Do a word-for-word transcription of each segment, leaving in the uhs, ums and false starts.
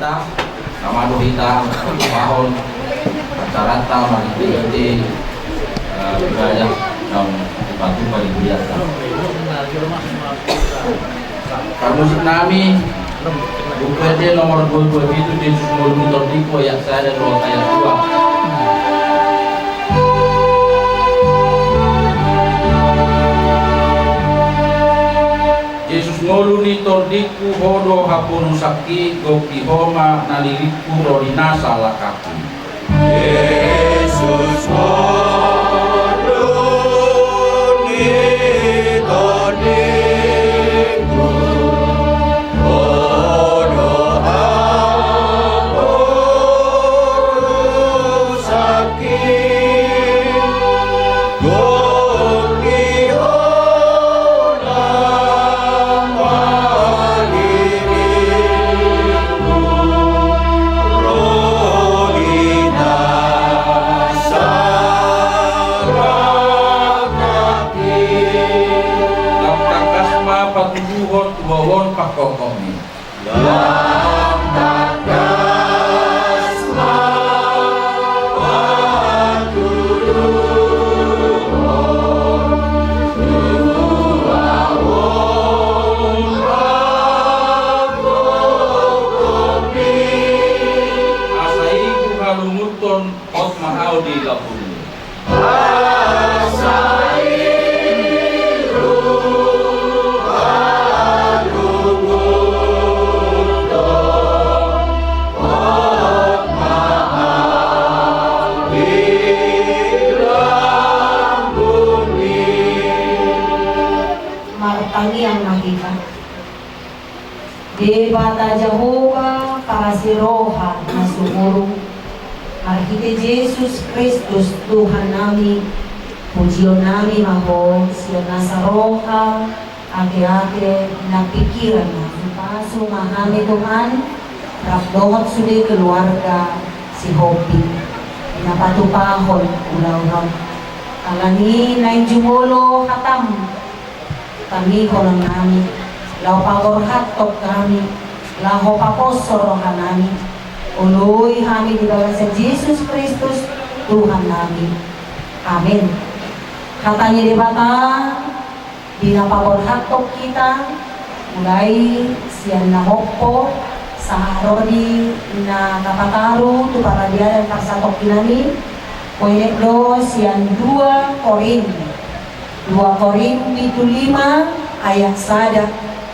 Nama do hita pahon acaranta marhite-hite, eh, budaya naung dipatupa di budaya. Parmusik nami, Buku Ende nomor dua dua pitu, Jesus ngolu ni tondingku, ayat sada dohot ayat dua. Jesus ngolu ni tondingku, Ho do hapolusangki, gokki Ho ma na lilingku ro di nasa langkangku. Jesus ngolu ni tondingku, Ho do hapolusangki, gokki Ho na lilingku ro di nasa langkangki. Lam tangkas ma patuduhon tu ahu on pangkongkongmi. Lam tangkas ma patuduhon tu ahu on pangkongkongmi. Asa i huhalungunhon hot ma ahu di lambungmi. Asa i huhalungunhon hot ma ahu di lambungmi. Martangiang ma hita. Debata Jahowa, parasi roha na sumurung, marhite Jesus Kristus Tuhannami, pujionnami ma Ho sian nasa roha, ateate nang pingkiran. Pasu ma hami Tuhan, rap dohot sude keluarga Sihombing, na patupahon ulaon on. Alani naeng jumolo hatam, tangihonon nami, laho paborhathon hami, laho paposhon rohanami, oloi hami di bagasan Jesus Kristus Tuhannami. Amen. Hata ni Debata di na paborhathon hita, mulai sian na hompo sahat ro di na tapataru tu paradianan parsatongkinami, poenek do sian dua Korint. Dua Korint pitu lima ayat sada,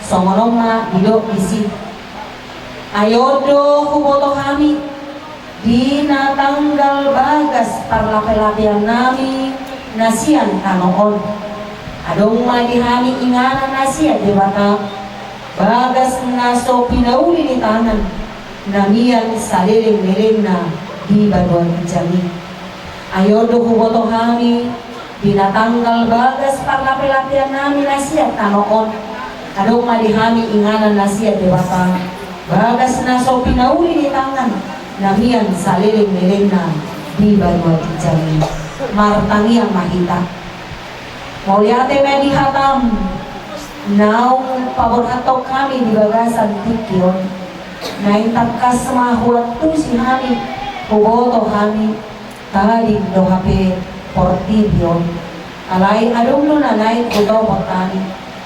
songon on ma didok disi. Ai on do huboto hami, di na tanggal bagas parlape-lapeannami na sian tano on, adong ma di hami inganan na sian Debata, bagas na so pinauli ni tangan, na mian saleleng-lelengna di banua ginjang i. Ai on do huboto hami, di na tanggal bagas parlape-lapeannami na sian tano on, adong ma di hami inganan na sian Debata, bagas na so pinauli ni tangan, na mian saleleng-lelengna di banua ginjang i. Martangiang ma hita. Mauliate ma di hatam, naung paborhathon hami di bagasan tingki on. Naeng tangkas ma huantusi hami, huboto hami, tading do hape portibi on. Alai adong do na naeng hutopot hami,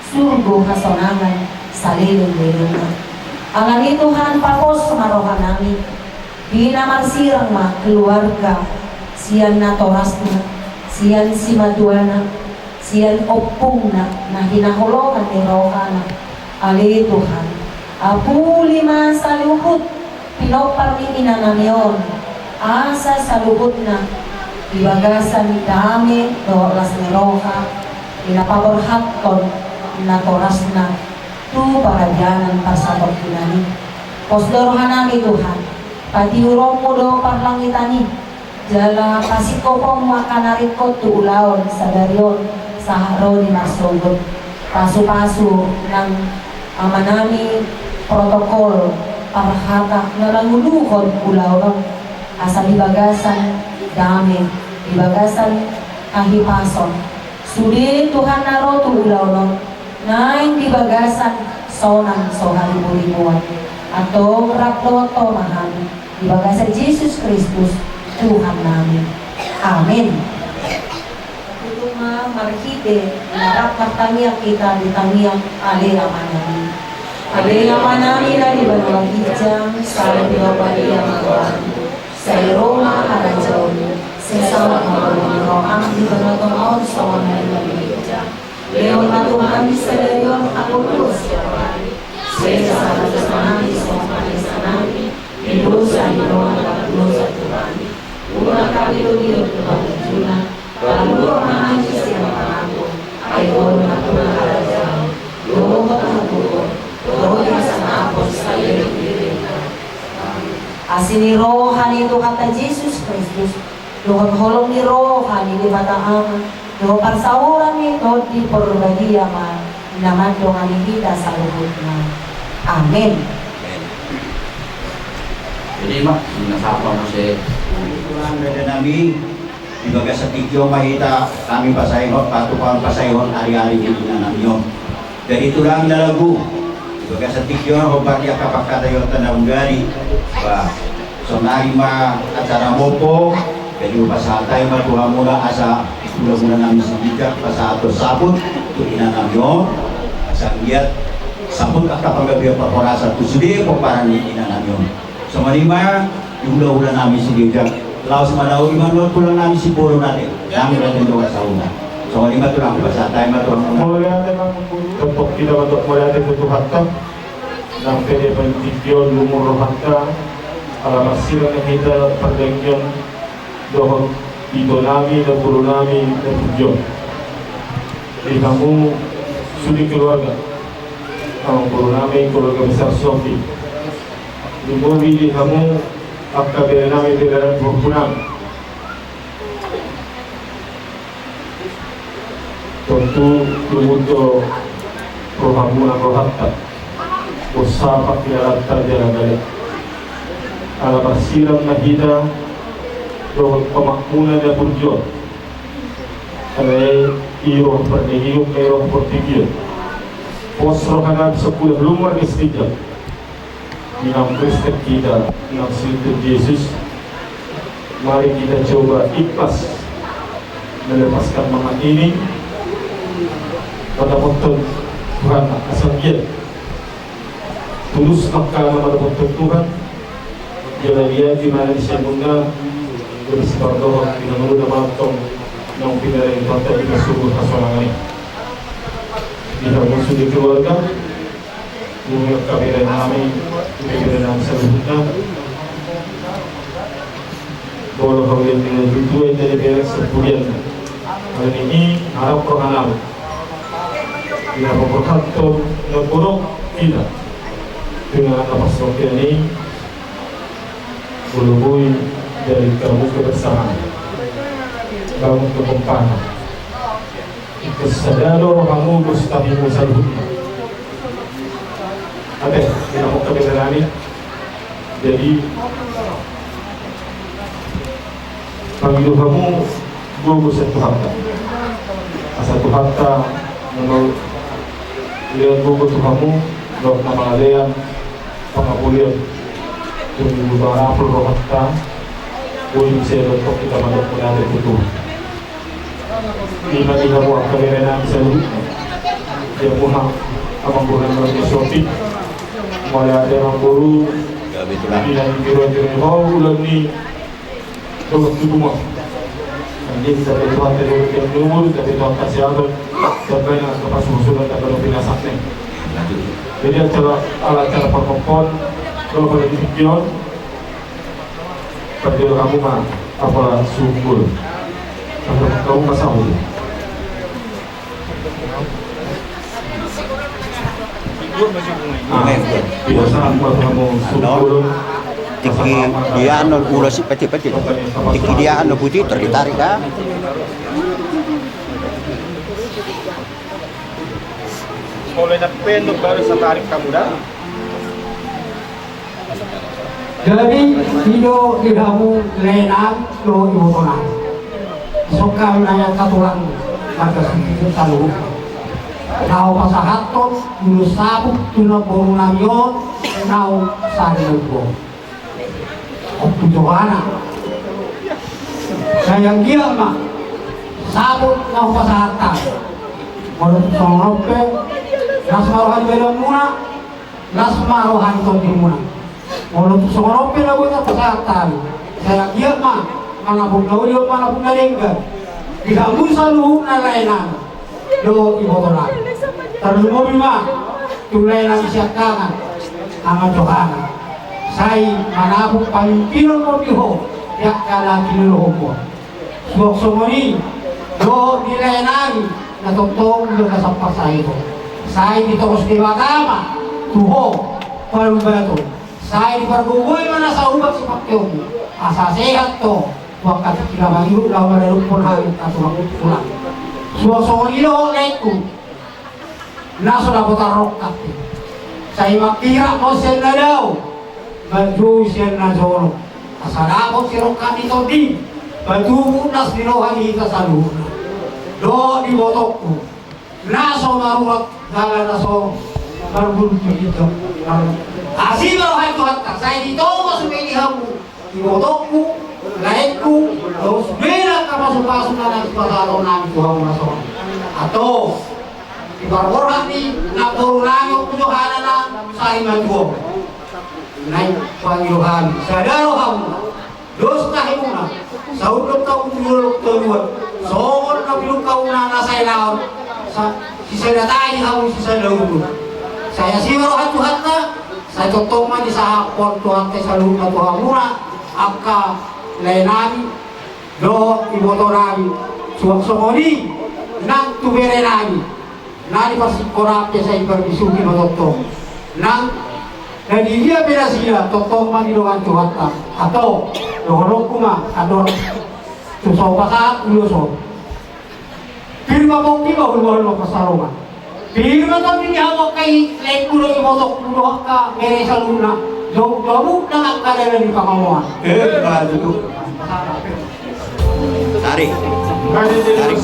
surgo hasonangan saleleng-lelengna. Alani Tuhan, papos ma rohanami, di na marsirang ma keluarga, sian natorasna, sian simatuana, sian ompungna na hinaholongan ni rohana. Ale Tuhan, apuli ma saluhut pinompar ni inanami on, asa saluhutna di bagasan dame dohot las ni roha, di na paborhathon natorasna tu paradianan parsatongkinan i. Pos do rohanami Tuhan, patiuronmu do parlangitan i, jala pasingkoponmu angka na ringkot tu ulaon sadari on sahat ro di marsogot. Pasu-pasu nang amanami protokol parhata na manguluhon ulaon on, asa di bagasan dame, di bagasan hahipason, sude Tuhan na ro tu ulaon on, naeng di bagasan sonang so haribu-ribuan. Antong rap dohot tomahan di bagasan Jesus Kristus Tuhan nami. Amen. Tutu ma marhite na rap martangiang hita di tangiang Ale Ama nami. Ale Ama nami na di banua ginjang, sai dipatupa ma goarmu. Sai ro ma harajaonmu, sai saut ma lomo ni roham di banua tonga on songon na di banua ginjang. Lehon ma tu hami sadari on hangoluan siapari. Sesa ma dosa nami songon panesanami di dosa ni dongan na mardosa tu hami. Unang hami togihon tu pangunjunan, palua ma hami sian pangago, ai Ho do Tuhan harajaon, dohot hagogoon, dohot hasangapon saleleng ni lelengna. Amen. Asi ni roha ni Tuhanta Jesus Kristus, dohot holong ni roha ni Debata Ama, dohot parsaoran ni Tondi Porbadia ma na mandongani hita saluhutna. Amen. Amen. Jadi, Mak, na sapa muse? Tuhan, Debata nami, di bagasan tingki on ma hita, hami pasaehon, patupaon pasaehon ari-ari di inanami on. Jadi tulang na lagu, di bagasan tingki on hombar di angka pangkataionta na hudari. Bah, sonari ma acara mompo, jadi hupasahat hami ma tu hamuna asa hula-hula nami si Bijak pasahathon saput tu inanami on, asa anggiat saput angka panggabean parhorasan tu sude pomparan ni inanami on. Songon i ma di hula-hula nami si Bijak. Laos manauli ma nuaeng tulang nami si Polo nate. Nami raja ni dongan sahuta. Songon i ma tulang, hupasahat hami ma tu hamuna. Mauliate ma. Tongtong hita mandok mauliate tu Tuhanta. Nang pe di tingki on lumur rohanta, ala marsirang hita pardagingon dohot ito nami, namboru nami, namboru nami. Di hamu sude keluarga, amangboru nami, keluarga besar Sopi. Lumobi di hamu angka bere nami, bere nami, borunami. Tontu lumut do rohamuna rohanta. Bosa pangkilalanta jala gale. Ala marsirang ma hita dohot omakmuna na burju on. Alai i roha pardagingon, i roha portibi on. Pos rohana bisa kuliah lumur di sitijak. Inang Kristen hita, inang sintua Jesus, mari kita coba ikhlas melepaskan mangan ini, mandapothon Tuhan asa anggiat tulus angka na mandapothon Tuhan. Jala dia di mana di sebelumnya lebih sebar dohot di nama nama tong nong pindah dari tempat kita sungguh hasonangan ini. Di dalam sudah keluarga. Nunga kabere nami, kabere nami saluhutna. Molo hau yang dengan tutu yang dari beres sepudian. Hal ini harap rohanami. Bila memperhatikan yang buruk kita dengan apa seperti ini. Molo boi dari kamu kebersamaan. Bangun kekompakan. Ingkon sada do rohamu, mustahil saluhutna. Ate, di nama kabere nami. Jadi pangido hamu gogo sian Tuhanta. Asa Tuhanta molo lehon gogo tu hamu, dohot na mangalean pangapulon. Jadi buta rapul rohanta. Boi muse dohot kita mandok mauliate tu Tuhan. Ima di hamu angka bere nami saluhutna. Di hamu amangboru nami Sopi. Mauliate amangboru. Di na di biro-biro ho ulang ni dohot tubuh. Anjing tapi Tuhan tadi ulang ni umur, tapi Tuhan kasih abang. Sampai na kepas musuh dan tak ada pinasak nih. Jadi acara, ala acara parpompon, kalau pada di tingki on. Pardilo hamu ma apa sungkul. Pardilo hamu ma sahur. Ah, biasa apa hamu sungkul. Tingki dia anu ulos peti-peti. Tingki dia anu putih tertarik ah. Mulai dapat baru satarik kamu dah. Jadi i do di hamu lae nami dohot iboto nami. Songkap nai angka tulang marga Sitinjak saluhutna. Na hupasahathon ulos saput tu namboru nami on, na husari na tubu on. Ompu Johana. Sai anggiat ma saput na hupasahat hami. Molo tung songon on pe, las ma roha ni badanmuna, las ma roha ni tondimuna. Molo tung songon on pe na boi tarpasahat hami, sai anggiat ma manopot na uli dohot manopot na denggan di hamu saluhutna lae nami dohot iboto nami. Tarlumobi ma tu lae nami siangkangan, Amang Johana. Sai manopot pamimpinon ma di ho di angka na pinatupaonmu. Suang songon i dohot di lae nami na tongtong do na sampar sahit on. Sai ditoros Debata ma tu ho parubot on. Sai dipargogoi ma nasa ubat sipangkeonmu, asa sehat ho tu angka tingki na mangihut laho maradophon hami angka tulang. Suang songon i dohot laengku na so dapotan rongkap i. Sai manghirat ho sian na dao, manjou sian na jolo, asa dapot sirongkap ni tondi, patubu las ni roha di hita saluhutna. Dohot di ibotongku na so marurat jala na so marbulung tu ginjang. Asi ma roha ni Tuhanta, sai ditongos be di hamu ibotongku, laengku, dohot sude angka pasupasu na naeng sipasahaton nami tu hamu na songon i. Antong di parborhat ni namboru nami Ompu Johana na sari matua on, naeng pangido hami, sada rohamuna, dos tahimuna, saut do hamu tu jolo tu toruan, songon na pinungka muna na saelaon, sa-, sisada tahi hamu sisada uhum. Sai asi ma roha ni Tuhanta, sai tongtong ma disahaphon Tuhanta i saluhutna tu hamuna angka lae nami dohot iboto nami, suang songon i nang tu bere nami na di parsingkola pe, sai parbisuhi ma tongtong. Nang na di dia pe nasida, tongtong ma didongani Tuhanta. Antong dohononku ma andor tu so pasahat ulos on. Pir ma pongki, bahul-bahul ma pansalongan. Pir ma tondi ni hamu angka i, laengku dohot ibotongku dohot angka bere saluhutna. Jou, jou hamu nang angka dalan ni pangomoan. Eh, baik itu. Tarik. Tarik.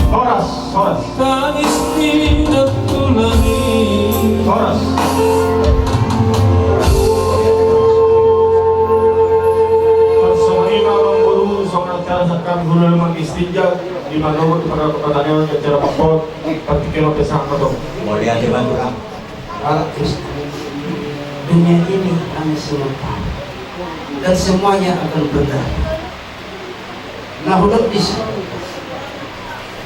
Horas, horas. Tangis ni na tulang i. Horas. Songon i ma, Amang Boru, songon acara sian hami, hulahula mangistinja, di mana di pertanian acara paspor, partingkian oke, sangka tong. Mauliate ma tu Tuhan. Alat Kristen. Dunia ini hanya sementara. Dan semuanya akan berakhir. Na hudok di si,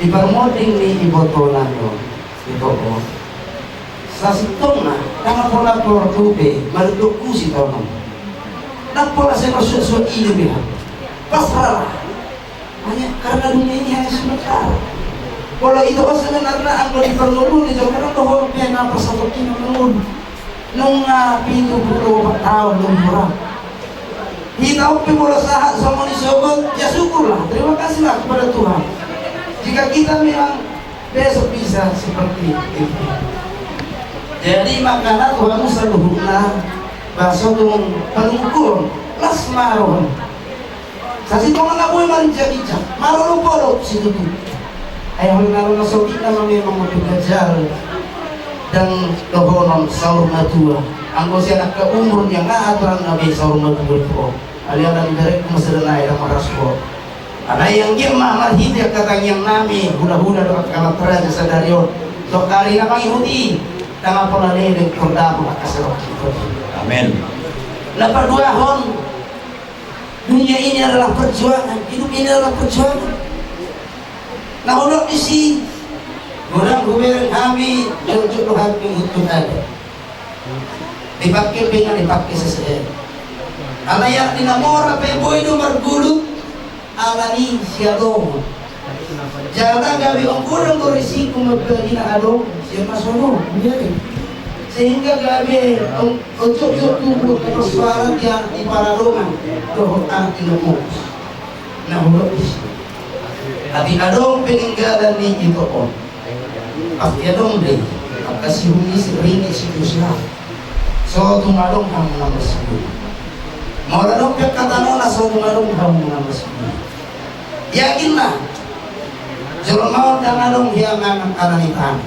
di parmonding ni iboto nami on, iboto on. Sasintongna, ndang pola porlu be mandok husi taon on. Ndang pola sai marsuaksuak i be. Pasrah. Hanya karena dunia ini hanya sementara. Pola ito on sebenarna anggo di parngoluon i, jala dohot pe na pasahaton i na mangolu. Nunga pitu pulu opat taon do umur. Hita on pe molo sahat songon i sogot, ya syukurlah, terima kasihlah kepada Tuhan. Jika kita memang besok bisa seperti itu. Jadi makana tu hamu saluhutna, ba so tung panungkuron, las ma roha. Sasintongna boi marinjak-injak, marolop-olop situtu. Ai holan na ro na sogitna ma memang mangkajal. Ndang dohonon saur matua. Anggo sian angka umur ni angka aturan na be saur matua tu ho. Alai ala ni berengku ma sada nai ndang marhasohotan. Alai anggiat ma marhite angka tangiang nami, hulahula dohot angka amang raja sadari on, dohot ari na mangihut i, ndang pola leleng tordapot angka sirongkap i. Amin. Na paduahon, Dunia ini adalah perjuangan, hidup ini adalah perjuangan. Na hudok disi, godang hubereng hami, jotjot do hami mangihut adat. Dipake pe nga dipake sese. Alai anak ni na mora pe boi do margulut, ala ni siadongan. Jala gabe on godang do risiko mambagi na adong sian na so adong. Sehingga gabe on, on jotjot tubu persoalan di anak ni paradongan dohot anak ni na mora. Na hudok disi. Atik adong peninggalan ni ito on, pasti adong do angka sihum ni siringi situs na. So tung adong hamu na marsigulu. Molo adong pe angka tano na, so tung adong hamu na marsigulu. Yakin ma, jolma on ndang adong hea mangan ala ni tano.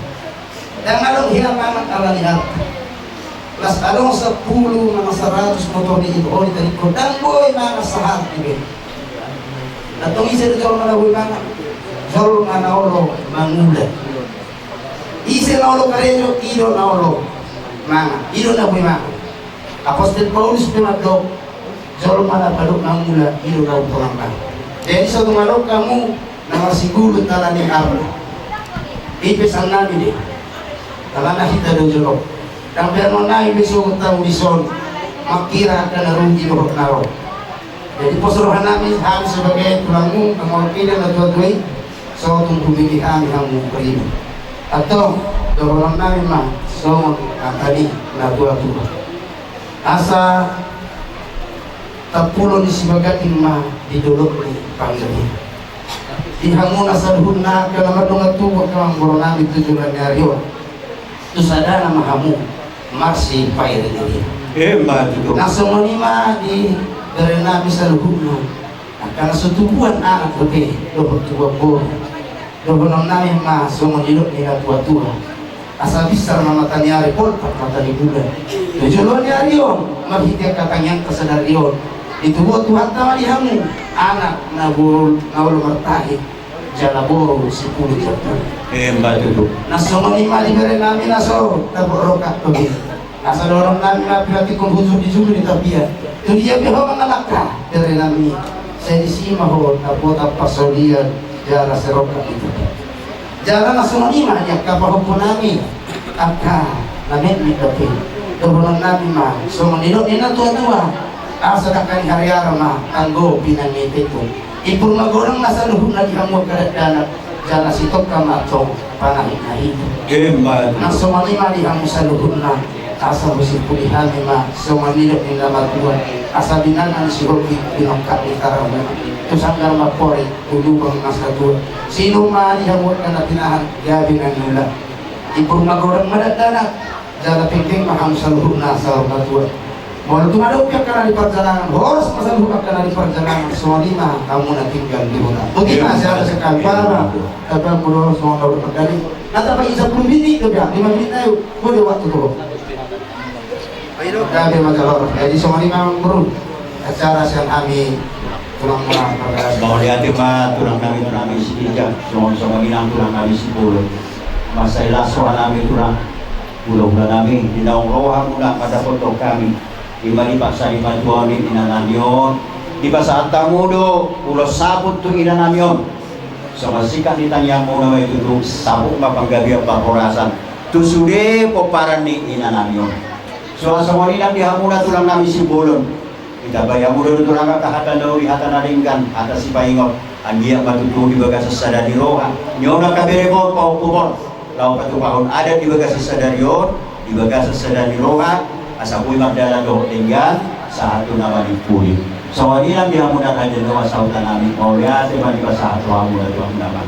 Ndang adong hea mangan ala ni arta. Las adong sampulu manang saratus motor ni ito on, tadingkon ndang boi mangan sahat iba. Antong ise do jolma na boi mangan? Jolma na olo mangula. Ise na olo karejo? I do na olo mangan, i do na boi mangan. Apostel Paulus pe mandok, jolma na padok mangula i do na umpolang mangan. Jadi so tung adong hamu na marsigulu ala ni arta, i pesan nami do i. Alana hita do jolo. Ndang pe annon nami be sogot hamu dison manghira angka na rugi dohot na ro. Jadi pos roha nami, hami sebagai tulangmu, hamu angka na tuatua i, so tung hubege hami hamu paribu. Antong dohonon nami ma songon angka ni na tuatua. Asa tampulo ni sibaganding ma di dolok ni panggabean. Di hamu na saluhutna angka na mardongan tubu, angka amangboru nami tu joloan ni ari on, tu sadana ma hamu marsipairingiring. Emma tutu. Na songon i ma di bere nami saluhutna, angka na so tubuan anak dope dohot tubuan boru. Dohonon nami ma songon nidok ni na tuatua: Asa binsar ma mata ni ari, poltak mata ni bulan. Tu joloan ni ari on, marhite angka tangiangta sadari on, ditubuhon Tuhanta ma di hamu anak na boru na olo martahi jala boru sipulung jala tolu. Emma tutu. Na songon i ma di bere nami na so dapot rongkap dope. Asa dohonon nami ma, pinatikon hujur di julu ni tapian. Tu dia pe ho mangalangka, bere nami, sai disi ma ho dapotan parsaulian jala sai rongkap di tapian. Jala na songon i ma di angka pahompu nami, angka na metmet dope. Dohonon nami ma songon nidok ni na tuatua: Asa dangka ni hariara ma tanggo pinangiangku. Impur ma godang na saluhutna di hamu angka dakdanak, jala sitongka ma antong panahit na hitu. Emma. Na songon i ma di hamu saluhutna, asa husimpuli hami ma songon nidok ni na matua: Asa binanga ni si Hobi pinongkap ni tarabuna, tu sanggar ma pori tu lubang na satua. Sinur ma di hamu angka na pinahan gabe na niula. Impur ma godang ma dakdanak, jala penggeng ma hamu saluhutna saur matua. Molo tung adong pe angka na di parjalangan, horas ma saluhut angka na di parjalangan, songon i ma hamu na tinggal di huta. Boti ma sian hata sekali, para tapambulo songon na udah panggali. Na tapagi sampulu minit do, biar lima minit ayo. Bode waktu tu ho. Gabe ma jala horas. Jadi songon i ma, amangboru, acara sian hami tulang muna pargalas. Mauliate ma tulang nami, tulang nami Sitinjak, songon songon i nang tulang nami Simbolon. Mansai las roha nami tulang, hulahula nami, di naung ro hamuna mandapothon hami. I ma dipaksa ni natuami ina nami on, dipasahat hamu do ulos saput tu ina nami on. Songon singkat ni tangiangmuna ma i tutu, saput ma panggabean parhorasan tu sude pomparan ni ina nami on. Songon i nang di hamuna tulang nami Simbolon. Ditambai hamu do tulang angka hata na uli, hata na denggan, hata sipaingot. Anggiat ma tutu di bagasan sada ni roha, nion angka berem on, pahompum on, laho patupahon adat di bagasan sada ni on, di bagasan sada ni roha, asa boi mardalan dohot denggan sahat tu na manimpuli. Songon i nang di hamuna raja ni roha sahuta nami, mauliate ma dipasahat rohamuna tu hamuna ma.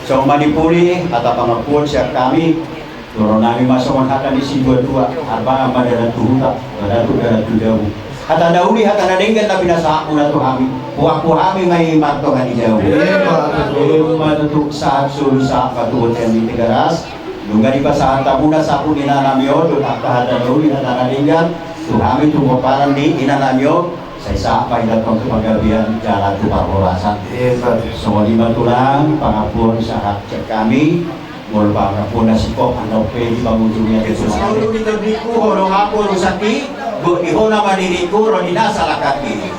Songon manimpuli hata pangampuon sian hami. Dohonon nami ma songon hata ni situatua: Harbangan ma dalan tu huta, batu dalan tu jabu. Hata na uli, hata na denggan na pinasahatmuna tu hami, huampu hami ma i martonga ni jabu. Emma tutu. Emma tutu. Sahat solu, sahat ma tu bontean ni Tigaras. Nunga dipasahat hamuna saput ni ina nami on dohot angka hata na uli, hata na denggan tu hami, tu pomparan ni ina nami on. Sai sahat ma i antong tu panggabean jala tu parhorasan. Emma tutu. Songon i ma tulang pangampuon sahat sian hami. Molo pangampuon na singkop, andorang pe di pangujungi atas. Songon i ma tulang, di ho donganku, urusanki, buat di ho nama diriku, ro di na salangkangki.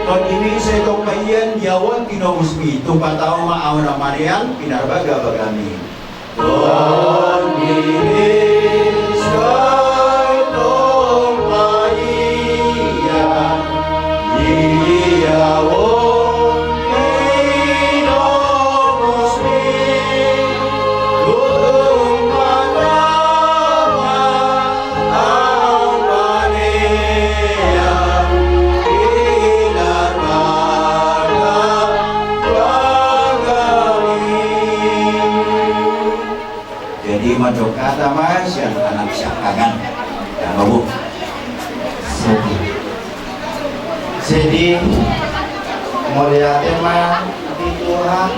Tondinis, sai tong paia, di ahu on tinobusmi, tumpak ahu ma ahu na marean, pinarbagabagami. Jadi mandok hata ma sian anak siangkangan. Jadi, mauliate ma di Tuhan,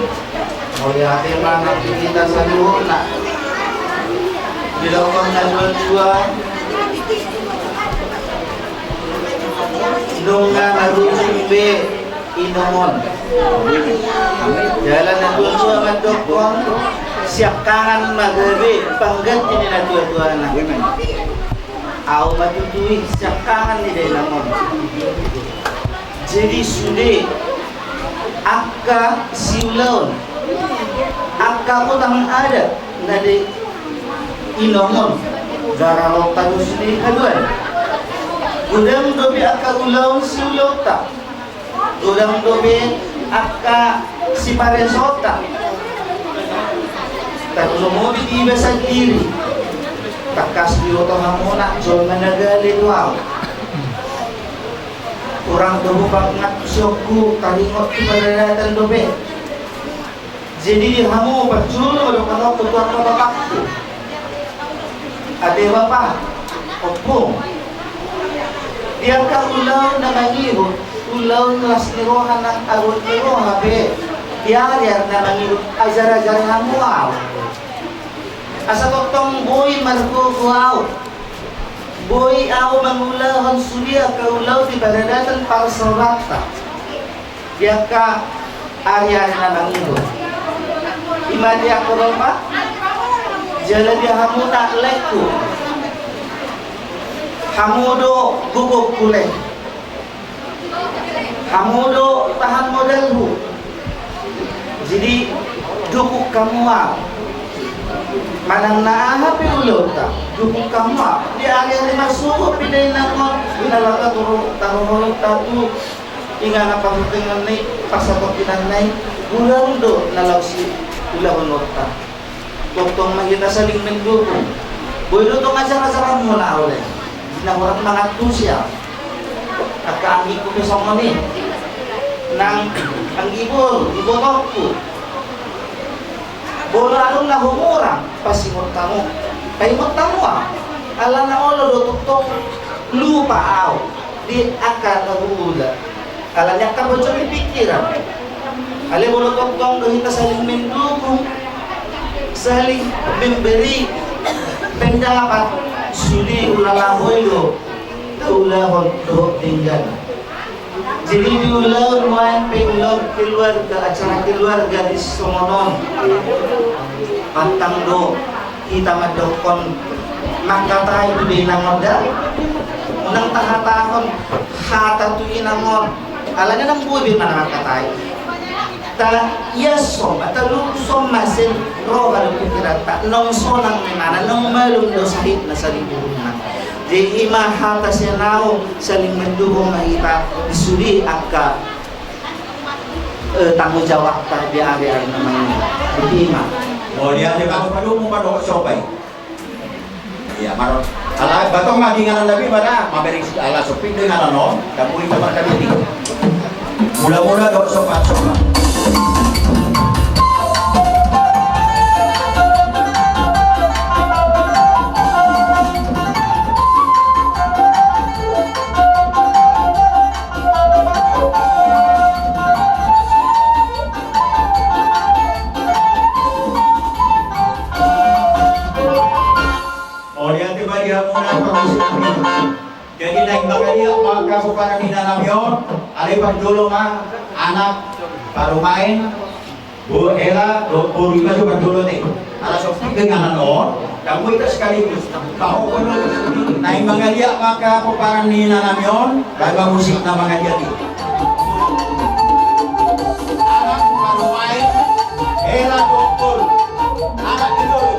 mauliate ma nang di hita saluhutna. Didokkon na dua-dua, nunga marujung be inongon. Jala na dua-dua mandokkon, siangkangan ma gabe pangganti ni na dua-duana. Ahu ma tutu i siangkangan ni dainang on. Jadi sude angka siulaon, angka utang adat na di inongon, gara ro tadus di haduan. Godang dope angka ulaon siulaonta. Godang dope angka sipareonta. Tarlumobi di iba sandiri. Tangkas diboto hamu na jolma na gale do ahu. Hurang do hupaingot siongku, taringot tu paradatan dope. Jadi di hamu parjolo ma dohononku tu angka bapakku. Ate bapa, ompung. Di angka ulaon na mangihut ulaon las ni roha nang agot ni roha be, di ari-ari na mangihut ajar-ajari hamu ahu. Asa tongtong boi margogo ahu. Boi ahu mangulahon sude angka ulaon di paradatan parsaoranta. Di angka ari-ari na mangihut. Ima di angka roha, jala di hamu na laengku. Hamu do gogongku lae. Hamu do bahan modalhu. Jadi, dukung hamu ahu. Manang na aha pe ulaonta, dukung hamu ahu. Di ari-ari na sogot pe dainang on, na laho taru-, taruhononta tu inganan parhutangionta i, parsatongkinanta i, godang do na laho siulahononta. Tongtong ma hita saling mendukung. Boi do tong ajar-ajaranmuna ahu lae. Di na hurang mangantusi ahu. Angka anggingku pe songon i. Nang anggi boru, ibotongku. Molo adong na humurang, pasingot hamu. Paingot hamu ahu. Alana olo do tongtong lupa ahu di angka na huula. Alani angka bocor ni pikiran. Alai molo tongtong do hita saling mendukung, saling memberi pendapat, sude ulaon i do taulahon dohot denggan. Jadi di ulaon, nuaeng pe ulaon keluarga, acara keluarga di songon on. Pantang do hita mandokkon mangkatai tu inang on da. Unang tahatahon hata tu inang on. Alana nang boi be manang mangkatai. Ta ia soma, ta lu soma sen roha do pikiranta. Nang sonang memana, nang malum do sahitna saling burungna. Jadi ima hata sian ahu, saling mendukung ma hita di sude angka eh, tanggung jawabta di ari-ari na mangihut. Ima. Oh, dia, dia, kalau perlu mau pada sopai. Iya, maro. Ala batong lagi nganan nabi mana? Maberi ala sopin dengan ano, kamu itu mana nabi. Mula-mula dok sopan-sopan. Jadi naeng mangaliat ma angka pomparan ni inanami on, alai parjolo ma anak parumaen, boru hela dohot boru i ma jo parjolo te. Ala so pir inganan on, dang boi hita sekaligus. Bahen ma, naeng mangaliat ma angka pomparan ni inanami on, bahen ma musik na mangaliat i. Anak parumaen, hela dohot boru. Anak ni boru.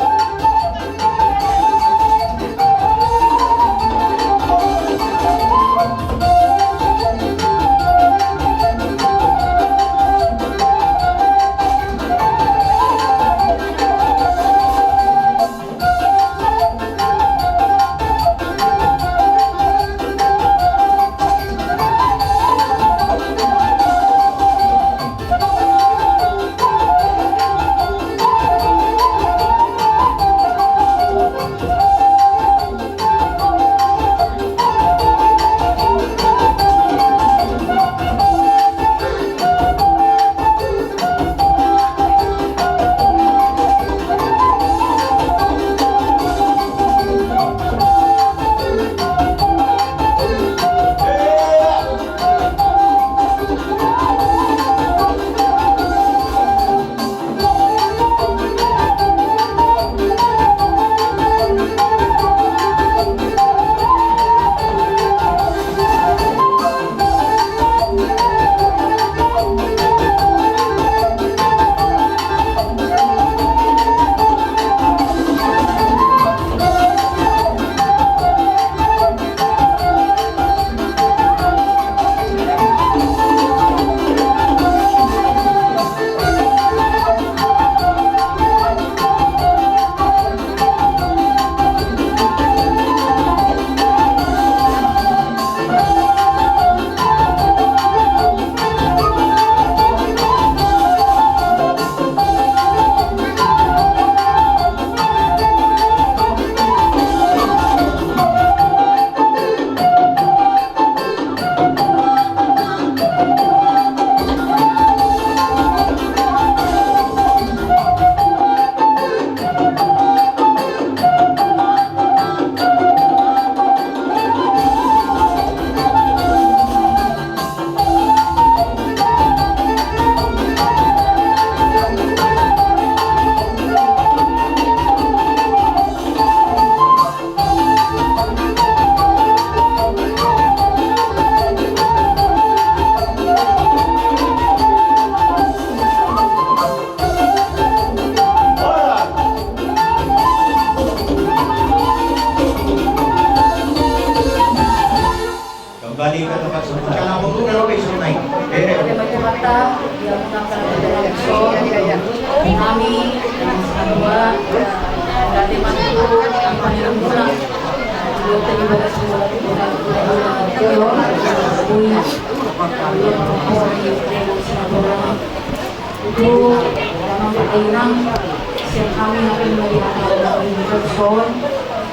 Kembali ke tempat semula. Karena waktu udah lebih sunai. Eh. Pada mata-mata, ya, mengapa kami, yang semua, dari mantu, yang paling murah, Itu, memang pertanyaan, siap kami nanti melihat hal-hal yang son,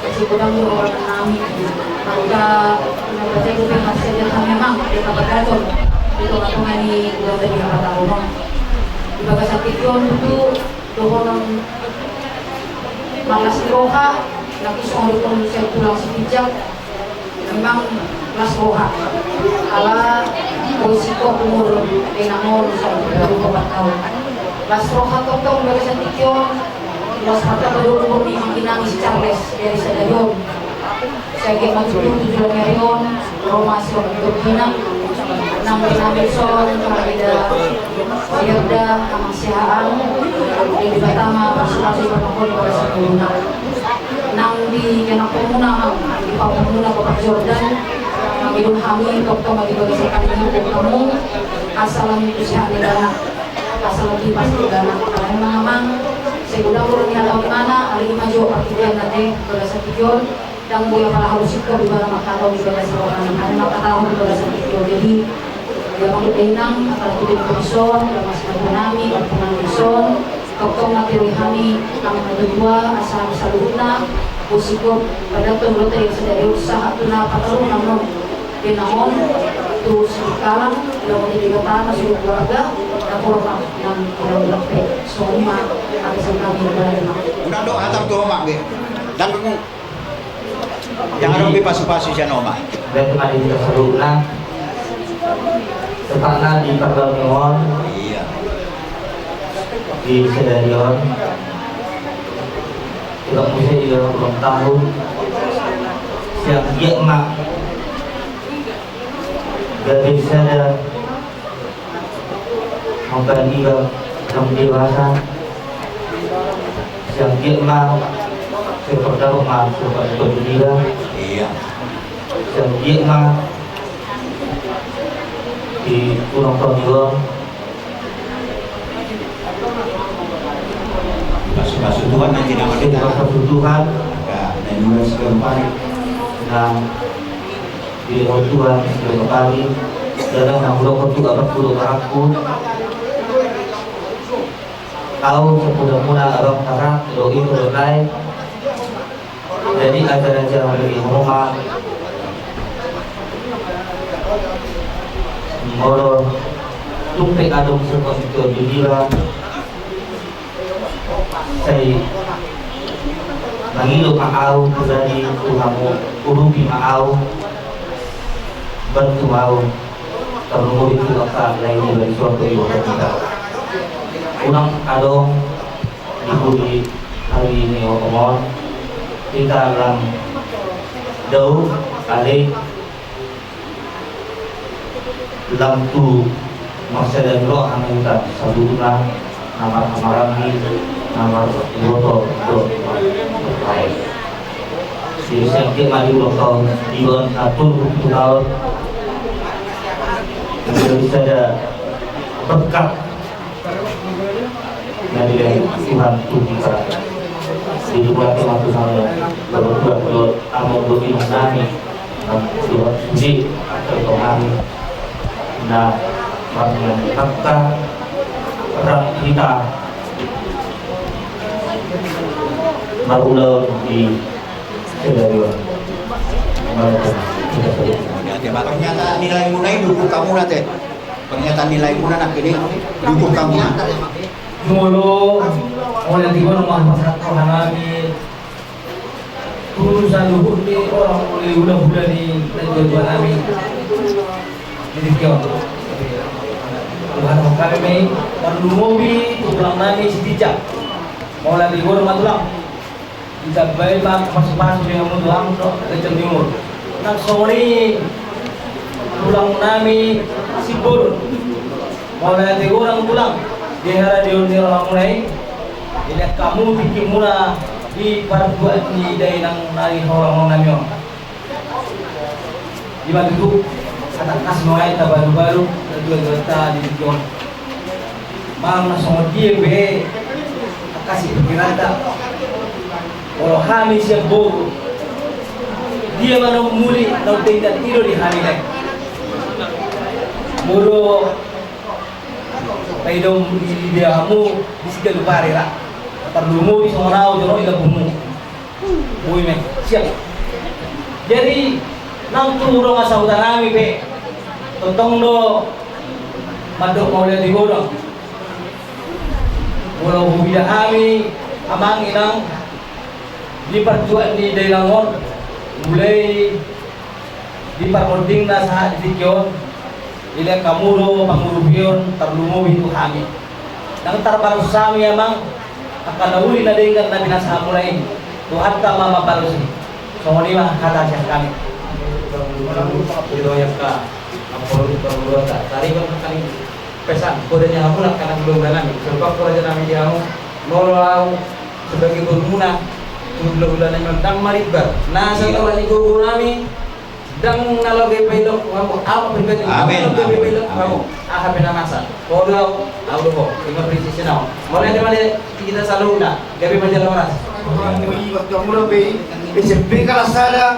masih kurang di orang kami. Maka, percaya gue masih ada kami memang, di tempat kantor, di tengah-tengah ini, udah tadi apa tahu, no? Di bagasan pikiran itu, dohonon, malas di roha, lagi soal itu saya pulang si Pijak, memang las roha. Ala boi singkop umur dainang on sahat tu dua pulu opat taon. Las roha tongtong bagasan tingki on. Las mata baru umur ni amang inang si Charles dari sadari on. Sai anggiat ma tutu tu joloan ni ari on ro ma si amang inang. Nang di nami son, nang di da si Herda, amang si Haan. Di Debata ma pasu-pasu i pamangkon bagasan umurna. Nang di ianakhonmuna, nang di pahohotmuna, Bapak Jordan, nang di dong hami tongtong ma di bagasan hami hamu, asa lam tu sehat ni dana, asa lam tu pasti dana. Alai ma amang, sai godang do ni hata ni mana, alai i ma jo partingkian na te bagasan tingki on, dang boi apala haru singkop ibana manghatahon di bagasan rohana, alai manghatahon di bagasan tingki on. Jadi, ya, mangkut dainang, apala tu dainang dison, ya, mas na bonami, partingkian dison, tongtong ma tiri hami, amang na tuatua, asa saluhutna, boi singkop, padaton dohot i sadari on sahat tu na pataruna non, dainang on, tu sikalang, dohot i di Debata, na sude keluarga, na hormat, nang keluarga pe, songon i ma, ate sangkami, dainang. Unang do, hatam tu omak be. Dan kamu. Jangan lupa pasu-pasu sian oma. Baik, mari kita saluhutna. Tepatna di pargamingon. Iya. Di sadarion. Kita muse ia ulang tahun. Siang dia ma. Gabe sada. Mambagi ba, lam dewasa. Siang dia ma, seperti ma, seperti dia. Iya. Siang dia ma, di kurang pemilu. Pasu-pasu Tuhan nanti nama kita. Pasu-pasu Tuhan. Ya, dan juga sekeempat. Nah, di Tuhan sekeempat. Dalam enam puluh waktu abang puluh aku. Au, sepuluh muna abang parak, doi, doi, lai. Jadi, acara-acara di rumah. Molo tung pe adong seperti itu di dia. Sai mangido ma au, tu hamu, urupi ma au. Bantu ma au. Tarlumobi tu angka lae ni bari suang tu ibu kita. Unang adong di hudi hali ni omongan. Kita lam dao, ale, lam tu marsada ni roha ni hita saluhutna. Na marhamaranggi, na mariboto dohot marpaet. Jadi, sian dia ma di ulang tahun, di bulan atur, di tahun, jadi sada berkat na diberi Tuhan tu hita. Di bulan atur, sama, berdoa, doa, among, doa, nami. Di, di, na, marnian, hatta, rap, hita, marulaon di, sedarion. Pernyataan nilai muna i, dukung hamu na te. Pernyataan nilai muna na kini, dukung hamu na. Molo, molo di kono mah pasahat roha nami. Tu saluhut ni orang, uli hula-hula ni natuatua nami. Jadi, kio. Tuhan, kami ma i, tarlumobi tu tulang nami si Tijak. Molo di gor ma tulang. Ditambai ma pasu-pasu di hamu tulang, tu, di umur. Nang songon i tulang nami si Borun. Molo di gor ma tulang. Di hara di on di rohamuna i. Dilehon hamu tingki muna di partuat ni dainang nami, holong nami on. Di ma tutu, hatangkas ma i tabalu-balu, natuatua ta di tingki on. Manang na songon dia pe, hatangkas i pingkiranta. Molo hami sian boru, dia ma na umuli, na umuli, na umuli di hami nai. Molo, paidom i dia hamu, di sigalu pari ra. Tarlumobi songon au, jolo i labumu. Boi ma i, siap. Jadi, nang tu dongan sahuta nami pe, tongtong do mandok mauliate godang. Molo huida hami, amang inang, di partuat ni dainang on, mulai di parhondingna sahat di tingki on, dilehon hamu do pangurupion tarlumobi tu hami. Ndang tarbalos hami, amang, angka na uli na denggan na binahen hamuna i, Tuhanta ma mambalos i. Songon i ma hata sian hami. Di royakka, ampun, pangurunta, tarima kasih. Pesan, poda ni hamu na angka na hudok nami, sebab poda nami di hamu, molo au sebagai borumuna, tu hulahula nami on ndang marimbar. Na sasaotik ni gogo nami, ndang na laho gabe paidok hamu, au pribadi, amin, ndang laho gabe paidok hamu. Aha pe na masa. Poda au, au do ho, ima prinsip sinau. Mauliate ma di hita saluhutna, gabe ma jala horas. Waktu hamu dope, S M P kelas sada,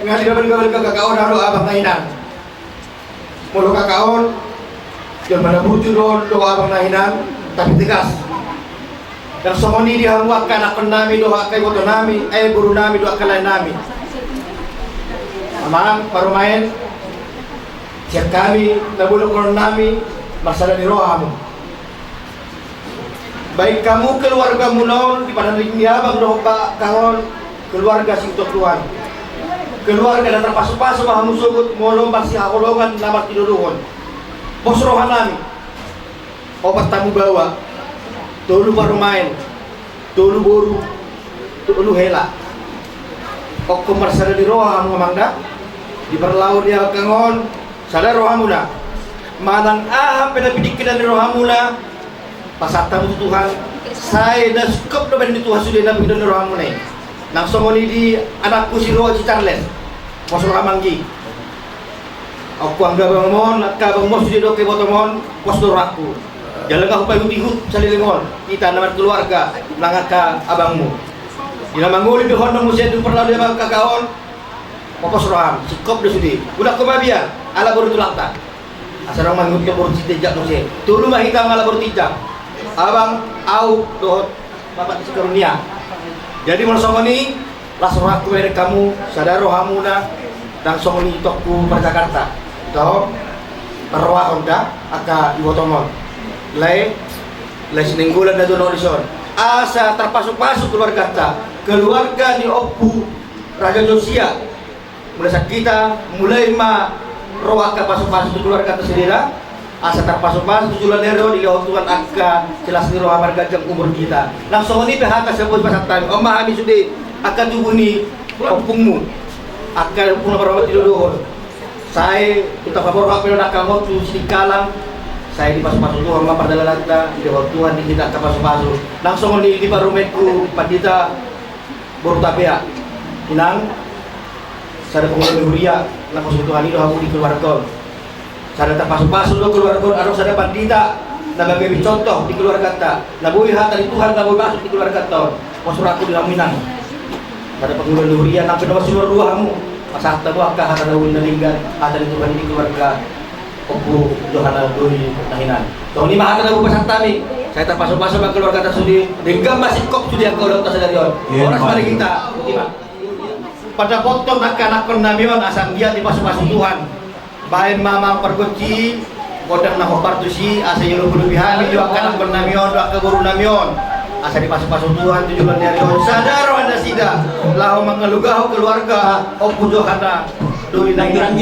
nga di gabal-gabal kakak on, ado abang na inang. Molo kakak on, jolma na buju do on, do abang na inang, tapi tegas. Ndang songon i di hamu angka anakkon nami, do angka iboto nami, eh, boru nami, do angka lae nami. Amang, parumaen, sian hami, na bolon nami, marsada ni roha hamu. Baik hamu keluargamuna on di parhonding ni abang dohot kakak on, keluarga si Utok Tuan. Keluarga na tarpasupasu ma hamu sogot, molo marsihaholongan na martinodohon. Pos rohanami. Opat hamu baoa, tolu parumaen, tolu boru, tolu hela. Ingkon marsada ni roha hamu amang da. Di parlao ni angka on, sada rohamuna. Manang aha pe na piningkir ni rohamuna, pasahat hamu tu Tuhan. Sai na singkop do baen ni Tuhan sude na piningkir ni rohamuna i. Nang songon i di anakku si Ro, si Charles. Pos roha amang i. Ingkon anggo abangmu on, angka abangmu on sude dohot ibotomu on, pos do rohangku. Jala nga hupaihutihut saleleng on, hita na markeluarga nang angka abangmu. Di na mangoli pe ho muse di parlao ni angka on, pos roham, singkop do sude. Unang ho mabiar, ala boru tulangta. Asa adong mangihuthon boru Sitinjak muse. Tolu ma hita mangala boru Tinjak. Abang, au, dohot Bapak si Karunia. Jadi molo songon i, las rohangku menek hamu, sada rohamuna, nang songon i itongku par Jakarta. Taho, parrohahon da angka ibotomu on. Lae, lae Sinenggolan na dohot dison. Asa tarpasupasu keluarganta, keluarga ni Ompu Raja Josia. Mulai sian hita, mulai ma ro angka pasupasu tu keluarganta sude da. Asa tarpasupasu tu joloan ni ari on, dilehon Tuhan angka silas ni roha, marganjang umur hita. Nang songon i pe hata sian boti pasahat hami. On ma hami sude angka tubu ni ompungmu, angka ompu na marroha martinodohon. Sai hita paborhat pe on angka on tu Sidikalang. Sai dipasupasu Tuhan ma pardalananta, dilehon Tuhan di hita angka pasupasu. Nang songon i di parumaenku Pandita Boru Tapea, inang, sada pangula ni huria, na pos ni Tuhan i do hamu di keluarga on. Sada tarpasupasu do keluarga on, adong sada pandita na gabe contoh di keluarganta, na boi hata ni Tuhan na boi masuk di keluarganta on. Pos rohangku di hamu inang. Sada pangula ni huria, nang pe nomor sinorua hamu, pasahat hamu angka hata na uli na denggan, hata ni Tuhan i di keluarga Ompu Johana Doli na hinan. Songon i ma hata na hupasahat hami. Sai tarpasupasu ma keluarganta sude, denggan ma singkop sude angka ulaonta sadari on. Horas ma di hita. Ima. Pandapothon angka anakkonnami on asa anggiat dipasupasu Tuhan. Baen ma amang pargonsi, gondang na hombar tusi, asa ilobilobi hami jo angka anakkonnami on dohot angka borunami on. Asa dipasupasu Tuhan tu joloan ni ari on. Sada roha nasida laho mangalugahon keluarga Ompu Johana. Doli na hinan.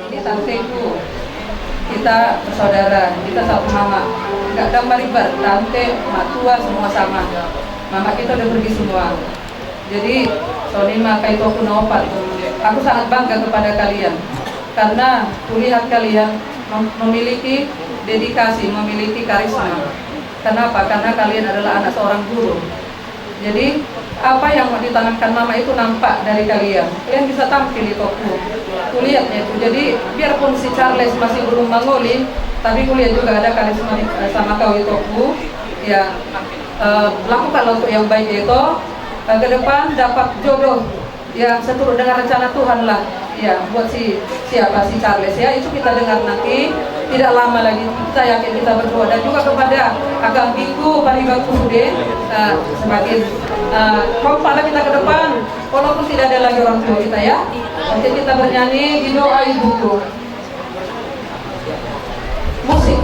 Ini tanteku, kita bersaudara, kita satu mama. Nggak ada maribar, tante, matua, semua sama. Mama kita udah pergi semua. Jadi, songon i ma angka itoku na opat. Aku sangat bangga kepada kalian. Karena kulihat kalian mem-, memiliki dedikasi, memiliki karisma. Kenapa? Karena kalian adalah anak seorang guru. Jadi, apa yang ditanamkan mama itu nampak dari kalian. Kalian bisa tampil di toko. Kulihatnya itu. Jadi, biarpun si Charles masih belum mangoli, tapi kulihat juga ada karisma di, sama kau itu. Ya, eh, lakukanlah untuk yang baik itu. Eh, ke depan dapat jodoh yang seturut dengan rencana Tuhan lah. Ya, buat si siapa, si Charles ya, itu kita dengar nanti. Tidak lama lagi saya yakin kita berdoa, dan juga kepada kakak biku, paribanku sude, eh, semakin, eh, kompak lah kita ke depan, walaupun tidak ada lagi orang tua kita, ya. Oke, kita bernyanyi di doa ibuku. Musik.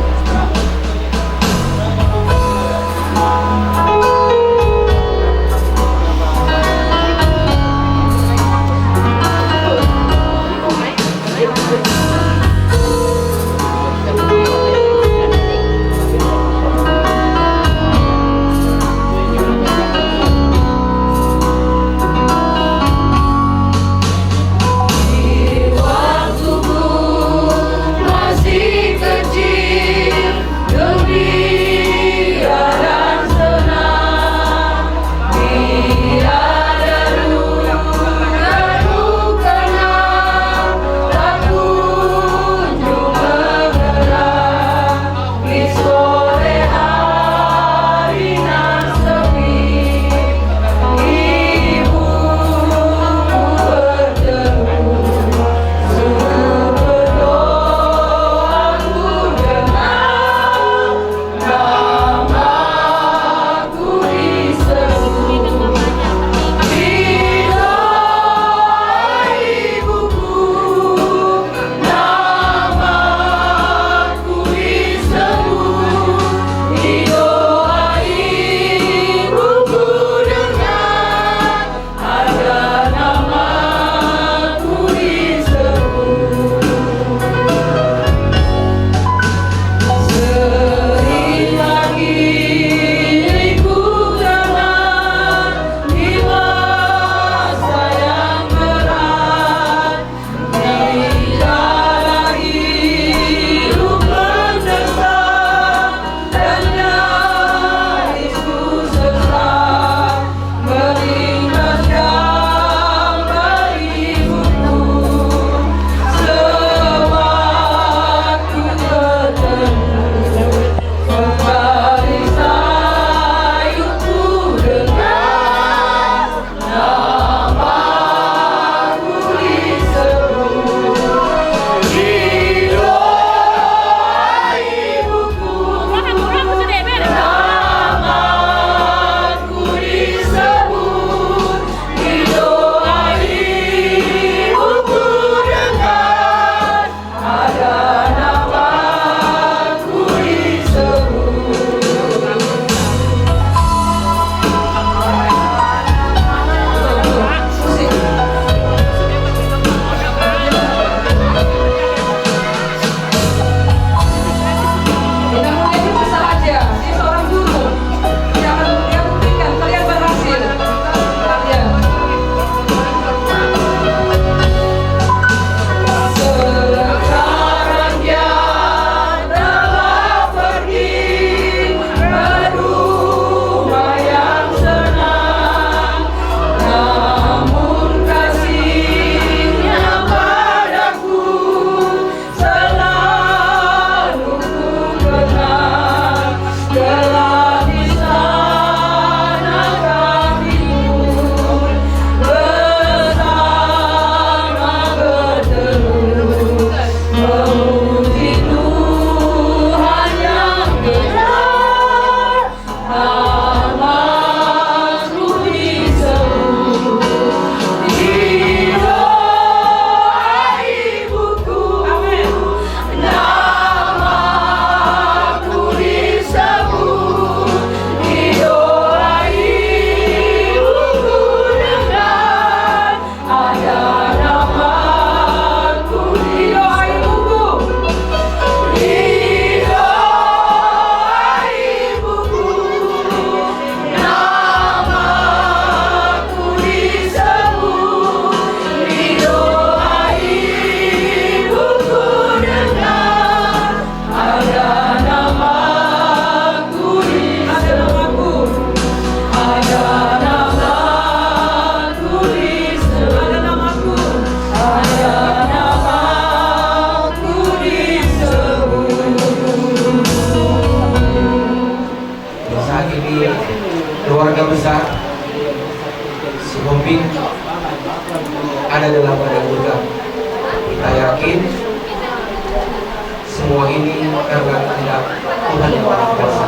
Tuhan yang Maha Kuasa.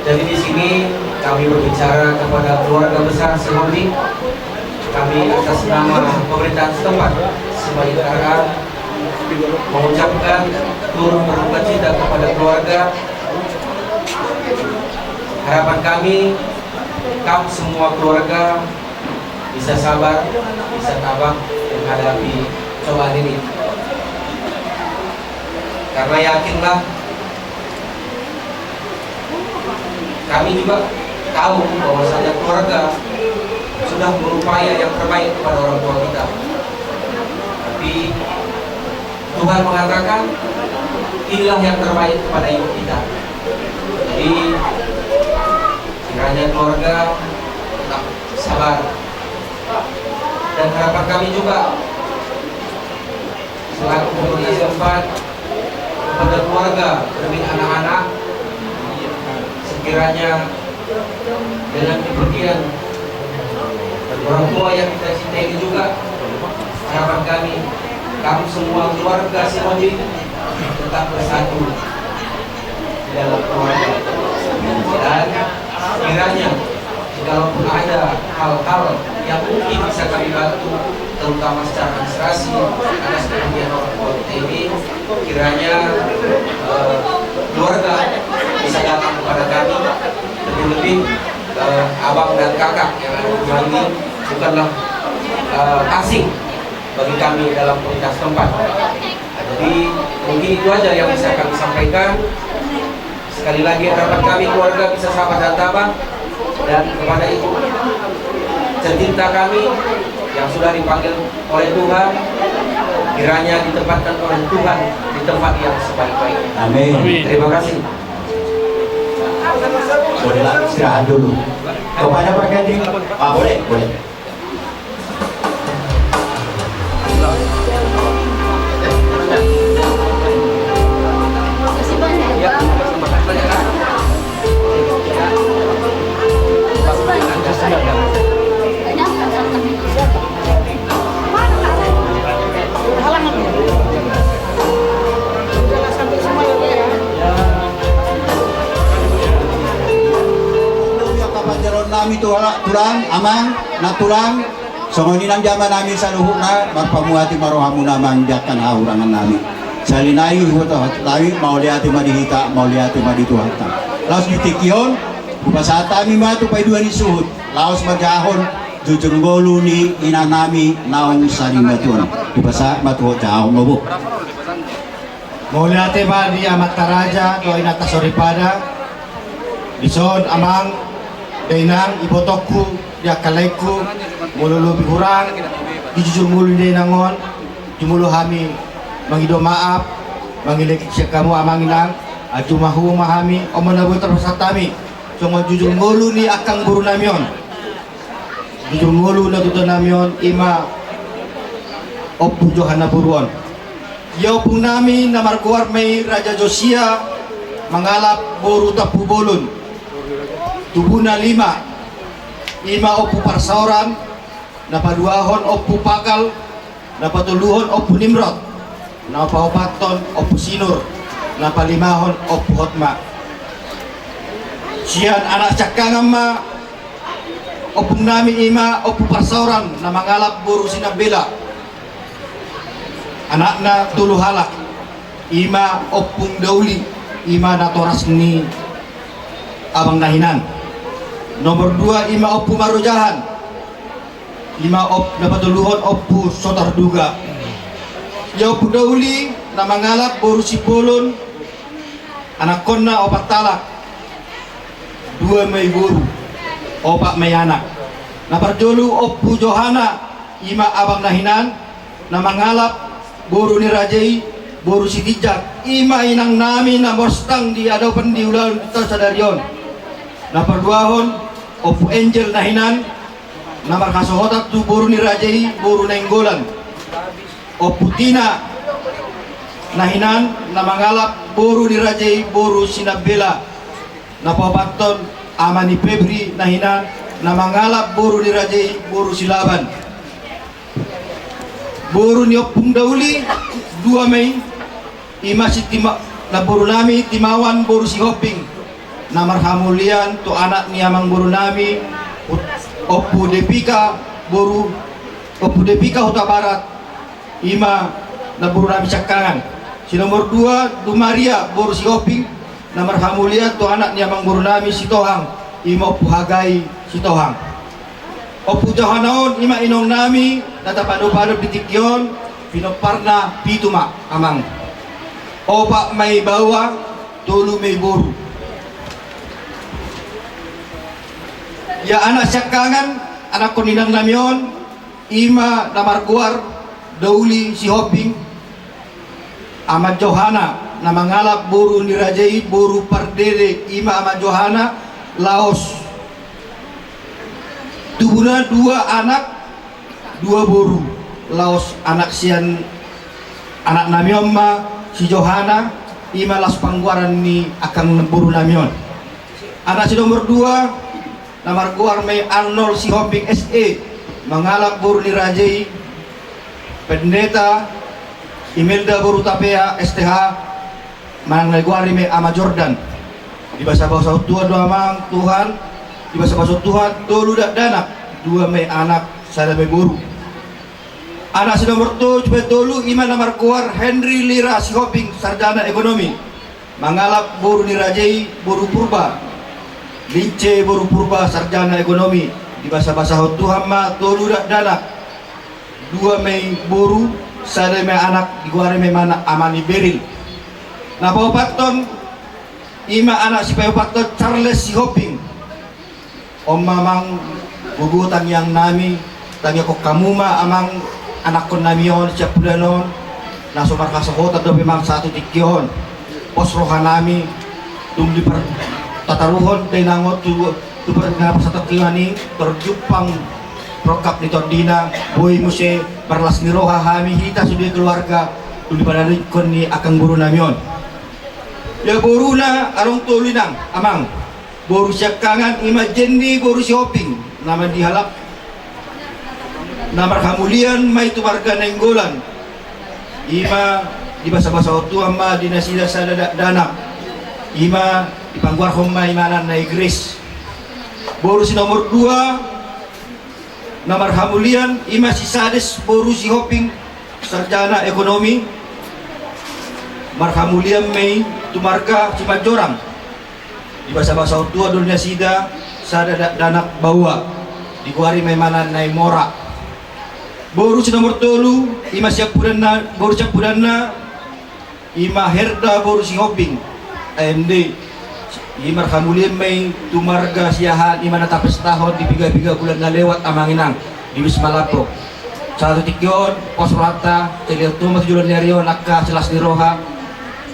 Jadi di sini kami berbicara kepada keluarga besar Sihombing. Kami atas nama pemerintahan setempat, Simalungun R A, mengucapkan turut berduka cita kepada keluarga. Harapan kami, kam semua keluarga bisa sabar, bisa tabah menghadapi cobaan ini. Karena yakinlah, kami juga tahu bahwasanya keluarga sudah berupaya yang terbaik kepada orang tua kita. Tapi Tuhan mengatakan, inilah yang terbaik kepada ibu kita. Jadi, kiranya keluarga tetap sabar. Dan harapan kami juga, selaku pemerintah setempat, kepada keluarga, terlebih anak-anak, sekiranya dengan kepergian orang tua yang kita cintai ini juga, harapan kami, kamu semua keluarga Sihombing tetap bersatu di dalam keluarga. Dan kiranya, jikalaupun ada hal-hal yang mungkin bisa kami bantu, terutama secara administrasi, atas kepergian orang tua kita ini, kiranya, eh, keluarga bisa datang kepada kami, lebih-lebih, eh, abang dan kakak yang ada di rumah ini bukanlah, eh, asing bagi kami dalam komunitas tempat. Nah, jadi mungkin itu aja yang bisa kami sampaikan. Sekali lagi harapan kami keluarga bisa sabar dan tabah, dan kepada ibu tercinta kami yang sudah dipanggil oleh Tuhan, kiranya ditempatkan oleh Tuhan di tempat yang sebaik-baiknya. Amin. Amin. Terima kasih. Boleh lah, istirahat dulu. Kepada Pak Kadin. Ah, boleh, boleh. Nami tulang, tulang, amang, nantulang, songon i nang di ama nami saluhutna, marpamuati ma rohamuna amang di angka na hahurangan nami. Sahali nai huboto hata nami, mauliate ma di hita, mauliate ma di Tuhanta. Laos di tingki on, hupasahat hami ma tu paidua ni suhut, laos manjahahon jujur ngolu ni inang nami naung sarimatuon. Hupasahat ma tu ho, jahahon ma ho. Mauliate ma di amanta raja dohot inanta soripada. Dison amang, dainang, ibotongku, di angka laengku, molo lobi hurang di jujur ngolu ni dainang on, jumolo hami mangido maaf, mangelean sian hamu amang inang, ai jumolo ma hami on ma na boi tarpasahat hami songon jujur ngolu ni angka boru nami on. Jujur ngolu na tutu nami on, i ma Ompu Johana boru on. Ia ompung nami na margoar ma i Raja Josia, mangalap boru Tampubolon. Tubuna lima, i ma Ompu Parsaoran, na paduahon Ompu Pakal, na patoluhon Ompu Nimrod, na paopathon Ompu Sinur, na palimahon Ompu Hotma. Sian anak siangkangan ma ompung nami, i ma Ompu Parsaoran na mangalap boru Sinambela. Anakna tolu halak, i ma Ompung Dauli, i ma natoras ni abang na hinan. Nomor dua, i ma Ompu Marojahan, i ma op-, na patoluhon Ompu Sotarduga. Ia Ompu Dauli na mangalap boru Simbolon, anakkonna opat halak, dua ma i boru, opat ma i anak. Na parjolo Ompu Johana, i ma abang na hinan, na mangalap boru ni raja i, boru Sitinjak, i ma inang nami na mostang di adopan di ulaon ta sadari on. Na paduahon Ompu Angel na hinan, na marhasohotan tu boru ni raja i, boru Nainggolan. Ompu Tina na hinan, na mangalap boru ni raja i, boru Sinambela. Na paopathon ama ni Febri na hinan, na mangalap boru ni raja i, boru Silaban. Boru ni Ompung Dauli, dua ma i, i ma Siti Ma-, Namboru nami Timawan boru Sihombing, na marhamulian tu anak ni amangboru nami, Ompu Depika boru, Ompu Depika Hutabarat, i ma namboru nami siangkangan. Si nomor dua, Dumaria boru Sihombing, na marhamulian tu anak ni amangboru nami Sitohang, i ma Ompu Hagai Sitohang. Ompu Johana on i ma inong nami na tapadopadop di tingki on, pinomparna pitu ma amang. Opat ma i baoa, tolu ma i boru. Ia anak siangkangan, anakkon ni inang nami on, i ma na margoar Dauli Sihombing, Ama Johana, na mangalap boru ni raja i, boru Pardede, i ma Ama Johana, laos tubuna dua anak, dua boru, laos anak sian anak nami on ma si Johana, i ma laos panggoaran ni angka namboru nami on. Anak si nomor dua, na margoar ma i Arnold Sihombing S E, mangalap boru ni raja i, Pendeta Imelda boru Tapea S T H, manang na digoari ma i Ama Jordan. Dibasabasahon Tuhan do amang, Tuhan, dibasabasahon Tuhan, tolu dakdanak, dua ma i anak, sada ma i boru. Anak si nomor tolu, si patolu, i ma na margoar Henry Lira Sihombing, sarjana ekonomi. Mangalap boru ni raja i, boru Purba. Lince boru Purba, sarjana ekonomi. Dibasabasahon Tuhan ma tolu dakdanak, dua ma i boru, sada ma i anak, digoari ma i amana Ama ni Beril. Na paopathon, i ma anak si paopathon Charles Sihombing. On ma amang, gogo tangiang nami, tangiangkon hamu ma amang, anakkon nami on, siampudan on, na so marhasohotan dope amang sahat tu tingki on. Pos roha nami, dung diper-, tataruhon dainang on tu, tu per-, na parsatongkinan i, tor jumpang rongkap ni tondina, boi muse marlas ni roha hami hita sude keluarga, dung dipadalingkon ni angka boru nami on. Ia boruna adong tolu inang, amang. Boru siangkangan i ma Jenny boru Sihombing, na mandihalap, na marhamulian ma i tu marga Nainggolan. I ma dibasabasahon Tuhan ma di nasida sada dakdanak. I ma dipanggoarhon ma i ma anakna i Grace. Boru si nomor dua, na marhamulian i ma si Sades boru Sihombing, sarjana ekonomi, marhamulian ma i tu marga Simanjorang. Dibasabasahon Tuhan do nasida sada dakdanak baoa, digoari ma i amana Naimora. Boru si nomor tolu, i ma siampudanna, boru siampudanna, i ma Herda boru Sihombing, A M D. I marhamulian ma i tu marga Siahaan, i ma na tapestahon di piga-piga bulan na lewat amang inang, di Wisma Lambok. Sahat tu tingki on, pos rohanta, saleleng tu ma tu joloan ni ari on angka silas ni roha.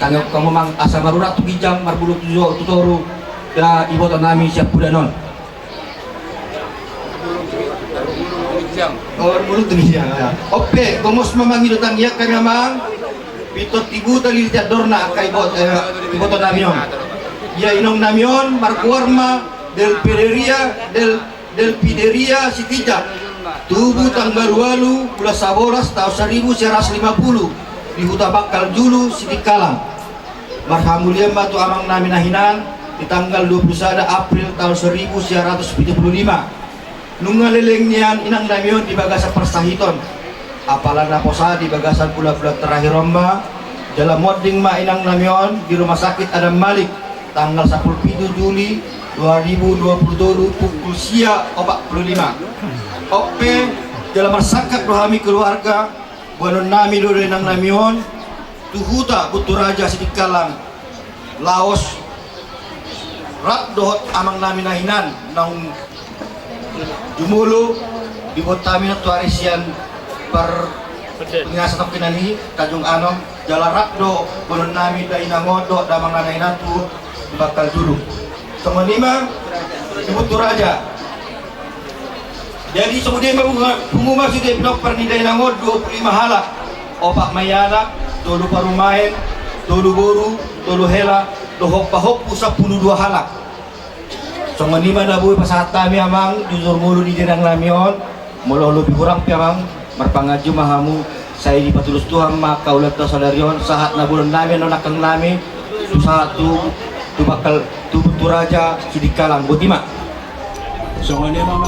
Tangiangkon hamu amang asa marurat tu ginjang, marbulung tu jo-, tu toru, da iboto nami siampudan on. Oh, marbulung tu ginjang, ya. Ope, gomos ma mangido tangiang hami amang. Pintor tibu talili tiandorna angka ibot-, eh, iboto nami on. Ia inong nami on margoar ma Del Pideria, Del Del Pideria Sitinjak, tubu tanggal ualu bulan sabolas taon saribu sia ratus lima pulu di Huta Bangkal Julu, Sitingkalang. Marhamulian ma tu amang nami na hinan di tanggal dua pulu sada April taon saribu sia ratus pitu pulu lima. Nunga leleng nian inang nami on di bagasan parsahiton. Apala na posa di bagasan bulan-bulan terakhir on ma, jala monding ma inang nami on di Rumah Sakit Adam Malik, tanggal sampulu pitu Juli dua ribu dua pulu tolu pukul sia opat pulu lima. Ope, jala marsangkap do hami keluarga, boanon nami do dainang nami on tu huta Bunturaja Sitingkalang, laos rap dohot amang nami na hinan naung jumolo, diboan hami tu ari sian par-, pingasa tongkinan i, Tanjung Anom, jala rap do boanon nami dainang on dohot damang na hinan tu Bangkal Julu. Songon i ma di Bunturaja. Jadi songon i ma pungu-, pungu ma sude pinompar ni dainang on dua pulu lima halak. Opat ma i anak, tolu parumaen, tolu boru, tolu hela, dohot pahompu sampulu dua halak. Songon i ma na boi pasahat hami amang, jujur ngolu ni dainang nami on, molo lobi hurang pe amang, marpanganju ma hamu, sai dipatulus Tuhan ma angka ulaonta sadari on, sahat na boanon nami annon angkang nami, Tu sahat tu, tu bangkal, tu, tu Raja Sidikalang, boti ma. Songon i ma.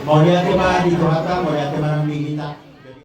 Mauliate ma di Tuhanta, mauliate ma.